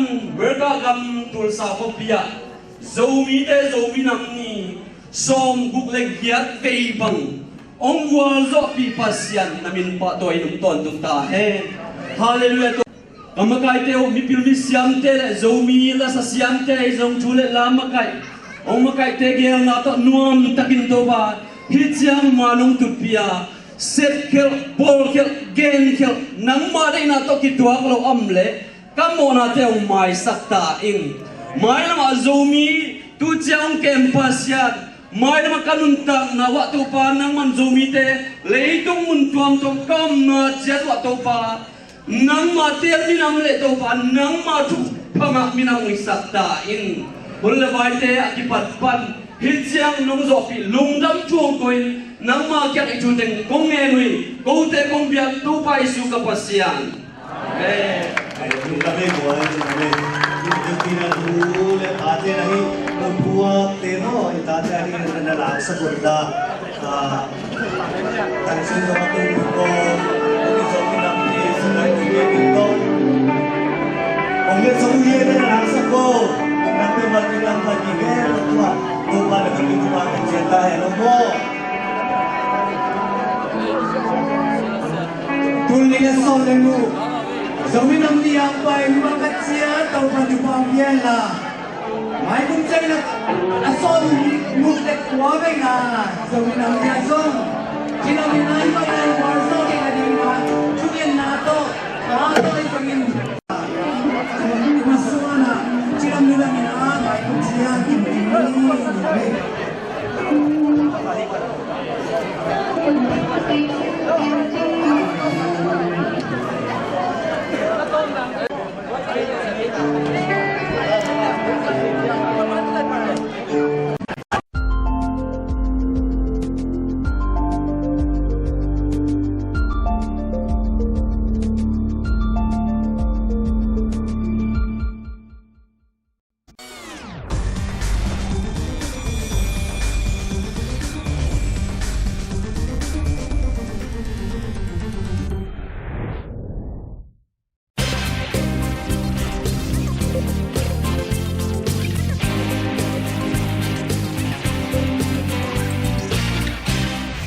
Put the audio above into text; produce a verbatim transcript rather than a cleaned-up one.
America gam Tulsa khuapi ah Zomite Zomi Nam Ni sawmguk le giat vei bang hong gualzawhpih Pasian na min pahtawi in om tawntung ta hen. Halleluiah. Ka makaite uh, mipil misiamte le Zomi lasa siamte, i zong thu le la makaih, hong makaihte geelna tawh nuamtakin Topa, hih ciang ma nong tutpih a, sepkhelh, bawlkhelh, genkhelh, nangmah deihna tawh kituak lo om leh ka mawhnate hong maisak ta in. Mailamah Zomi tu ciang hong kem Pasian, mailamah ka nuntakna uah Topa nangman Zomite leitung mun tuamtuam ka omna ciat uah Topa, nangma teel minam le Topa nangma thupha ngah minam hong hisak ta in. Hun le vaite a kipat pan hih ciang nong zawhpih lungdam thu hong ko in, nangma kiang i thu teng kong ngen uh hi. Kote kong biak Topa Jesu ka Pasian. Amen. Ai, lungdam ei, buai, lungdam ei. Lungdam ei, na nu le pate na hi, na buakte no, i tate a ding na laksak un la. Ah, tansin zong a tung ko, kong i zong i nam ni, sa lai ni ke tung ko. Kong le zong i na laksak ko, na pe ma ki nam ma ki ke, na tua, Topa na ka tung ko ma ka cian ta he lo mo. Tuni a sawt le mu Zomi Nam Ni a pai mah ka cia Topa thupha pia la. Mai kum cei na a sawt mu le kua vei na Zomi Nam Ni a zong ci na mi nai pai nai kua zong kei na ding na thu ngen na tawh ka tawh i zong in